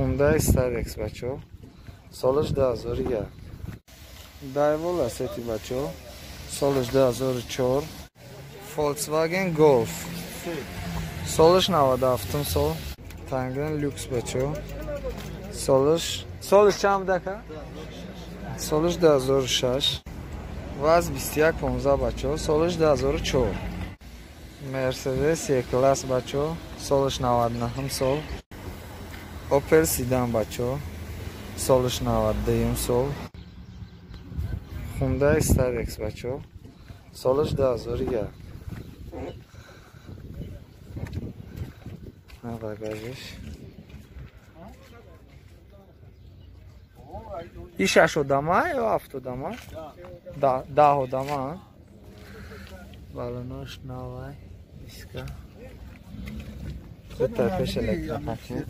Hyundai Starex бачо, солаш 2001. Daewoo Lacetti бачо, солаш 2004. Volkswagen Golf, солаш 97 сол. Tangren Lux бачо, солаш чанд будака? Солаш 2006. ВАЗ 2115 бачо, солаш 2004. Mercedes E-Class бачо, солаш 99 сол. Opel Sedan бачо, солаш 92 сол. Hyundai Starex бачо, солаш 2001. На багажиш. И 6 одама ё 7 одама? 10 одама. Балонош навай, диска. Пеш электропакет.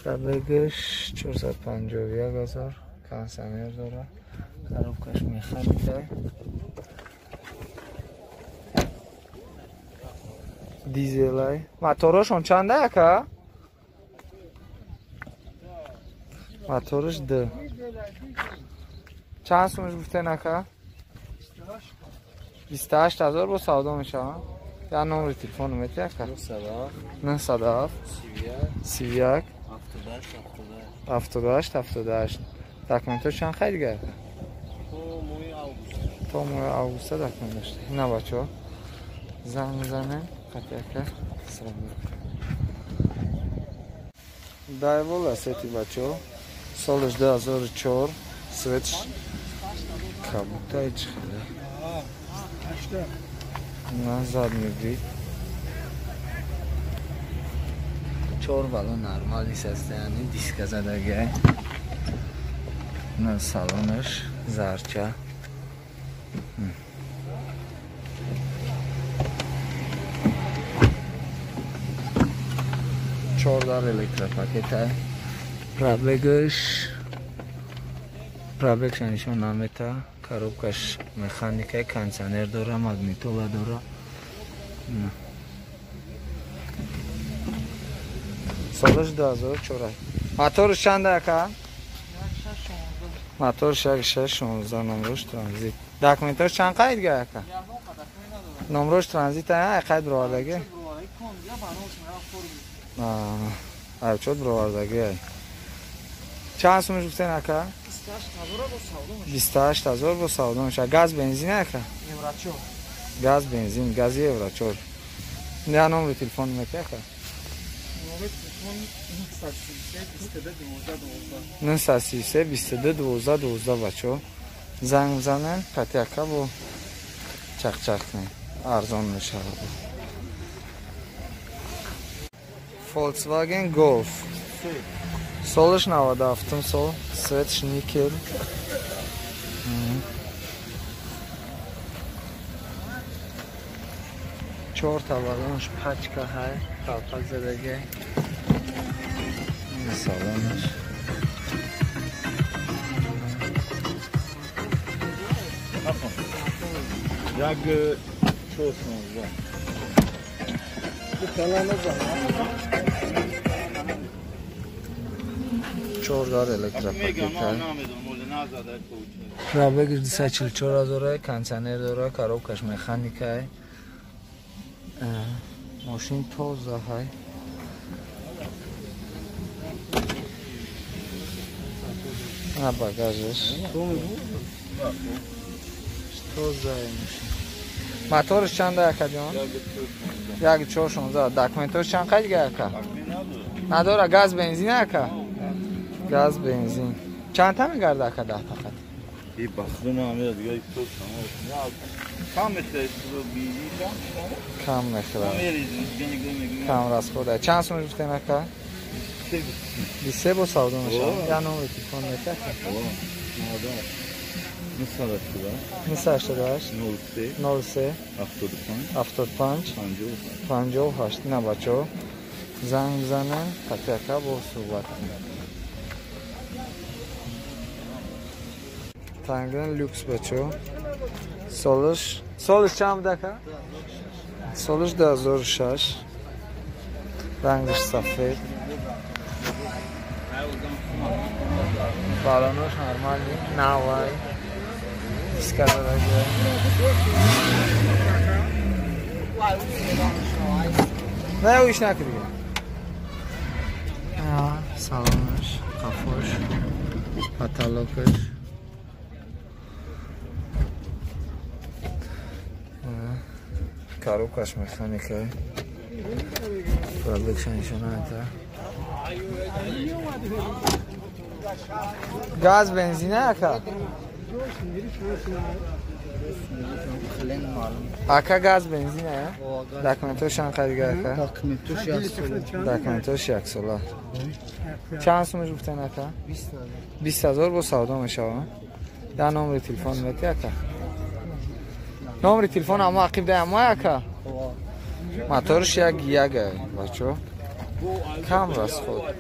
Пробегаш 451 ҳазор, кондиционер дора, коробкаш механика. Дизелай. Моторошон чанда ака? Моторш Д. Чанд сумаш гуфтен ака? 28 ҳазор бо савдо мешавад. Я номери телефону мети ака? 907 31 78 78. Документҳо чанд хай дига ака? То моҳи августа документ дошта. Ина бачаҳо занг мезанем қати ака. Салом алейкум. Daewoo Lacetti бачаҳо, солаш 2004, светш кабутай чихеле. На задний вид. Чор бало нормали состояние, диска задагай. На салонаш зарча. Чордар электропакета. Пробегаш нишон намета. Коробкаш механика, кондиционер дора, магнитола дора. Солаш 2004. Моторш чанда ака? Моторш 1616, номрош транзит. Документош чанд қайд га ака? Номрош транзит ай қайд бировардаги? Ай чот бировардаги ай. Чанд сумаш гуфтен ака? 28 ҳазор бо савдо мешавад. Газ бензин ака? Газ бензин, гази евро 4. Я номери телефон мети ака? 933 22 12 12 бачо. Занг мезанем, қати ака бо чақчақ кунем. Арзон мешавад. Volkswagen Golf. Солаш 97 сол, светш никел. Чор та балонаш пачка ҳай, қалпак задаги. Салонаш. Як 416. Чордар электропакета. Пробегаш 244 ҳазор, кондиционер дора, коробкаш механика. Мошин тоза ҳай. На багажаш. Тоза мошин. Моторш чанда ака ҷон? 1416. Документош чанд қайд га ака? Надора. Газ бензин ака? Газ бензин. Чанд та мегарда ака 10 фақат? И бахтуна амир дига кам мехӯрад, кам мехӯрад. Кам расхода. Чанд сум гуфтем ака? 23 бо савдо мешавад. Я номери телефон мети ака? 988 03 75 58. На бачо занг бизанем, қати ака бо суҳбат кунем. Tangren Lux бачо. Солаш чанд буд ака? Солаш 2006. Рангаш сафед. Балонош нормальный, навай. Диска задагия. Не, уиш накрига. Салонош, қафош, потолокаш. Коробкаш механика. Пробегша нишона это. Газ, бензин, ака? Ака газ, бензин, а? Документош чанд қадига, ака? Документош як сола. Документош як сола. Чанд сумаш гуфтен, ака? 20,000 бо савдо мешава. Я номери телефон мети, ака? Номери телефон амо ақиб дай амо, ака? Моторш як яга, бачо. Кам расход.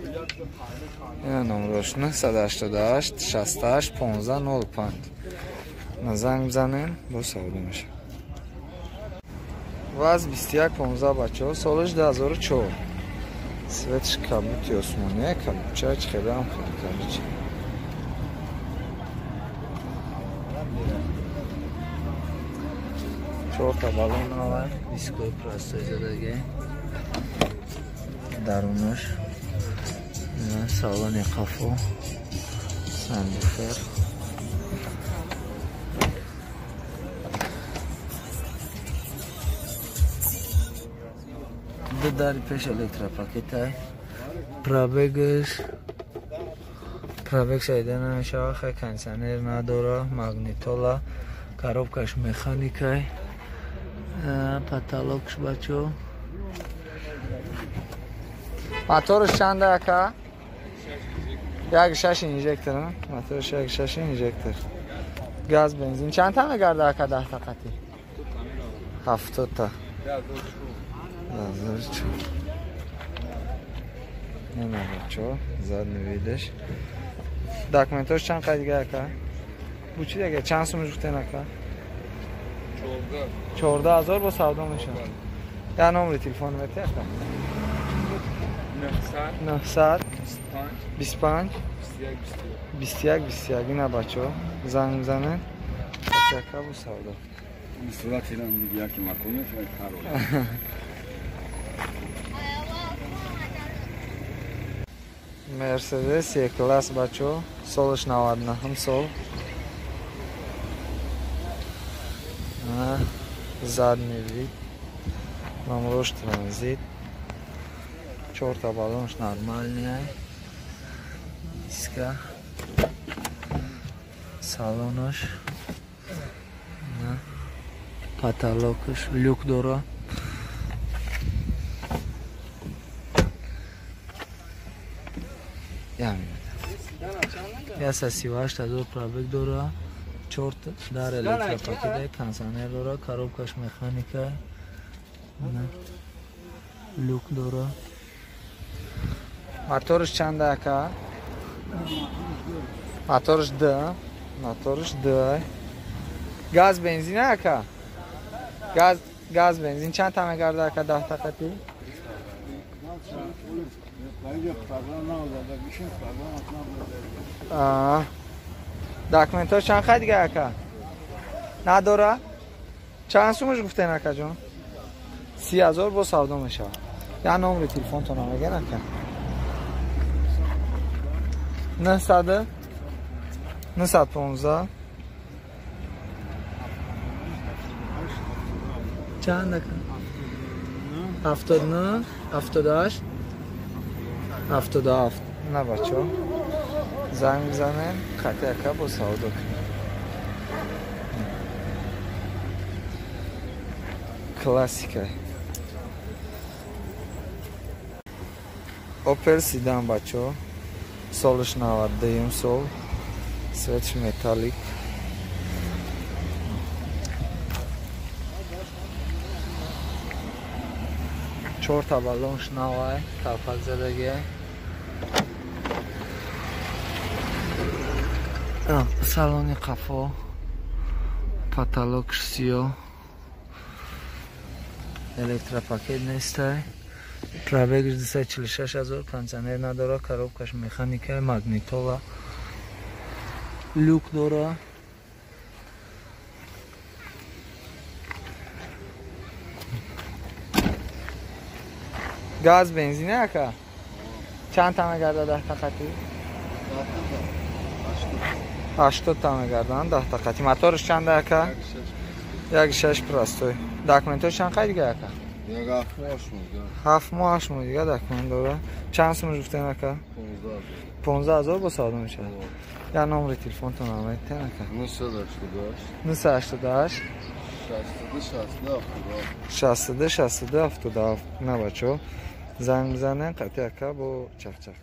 Ина номерош 988 68 15 05. На занг бизанен, бо савдо мешава. ВАЗ 2115 бачо, солаш 2004. Светш кабути осмония, кабуча чӣ хеле ҳам хеле кабуча. Чорта балон навай, дискои простой задаге. Дарунаш салони қафо, сандуфер. Ду дари пеш электропакетай. Пробегаш пробег шайда намешава, хай кондиционер надора, магнитола, коробкаш механикай. Потолокш бачо. Моторш чанда, ака? 1.6 инжектор, моторш 1.6 инжектор. Газ, бензин чанд та мегарда, ака, 10 та қати? 70 та. 2004. Нема бачо, задний видиш. Документош чанд қай дига, ака? Бу чи дига? Чанд сумаш гуфтен, ака? 14,000 бо савдо мешавад. Я номери телефон мети, ака? 900 25 21 21. Ина бачо, занг бизанед. Ака бо савдо. Мерседес Е-класс бачо, солаш 99 сол. Задний вид, номерош транзит, чорта балонш нормальный, диска, салонош, потолокш, люк дора. Я 138,000 пробег дора. Чорт дар электропакет, кондиционер дора, коробкаш механика, люк дора. Моторш чанда, ака? Моторш Д, моторш Д. Газ, бензин, ака? Газ, бензин чанд та мегарда, ака, 10 та қати? Документош чанд қай дига, ака? Надора? Чанд сумаш гуфтен, ака ҷон? 30,000 бо савдо мешавад. Я номери телефонтона мегӯян, ака? 900 915 чанд, ака? 79 78 77. На бачо, занг бизанем, қати ака бо савдо кунем. Классика. Опел седан бачо, солаш 92 сол, светш металлик. Чорта балонш навай, калпак задагия. Салони қафо, потолокш сиё, электропакет нестай, Пробегиш 246 ҳазор, кондиционер надора, коробкаш механика, магнитола, люк дора. Газ бензин ака? Чанд та мегарда 10 та қати? 80 та мегардан 10 та қати. Моторш чанда ака? 1.6 простой. Документош чанд қай дига ака? 7 моҳ 8 моҳ дига документ дора. Чанд сум гуфтен ака? 15 ҳазор бо савдо мешавад. Я номери телефонтон омедтен ака? 988 62 62 77. На бачо занг бизанен, қати ака бо чахчах.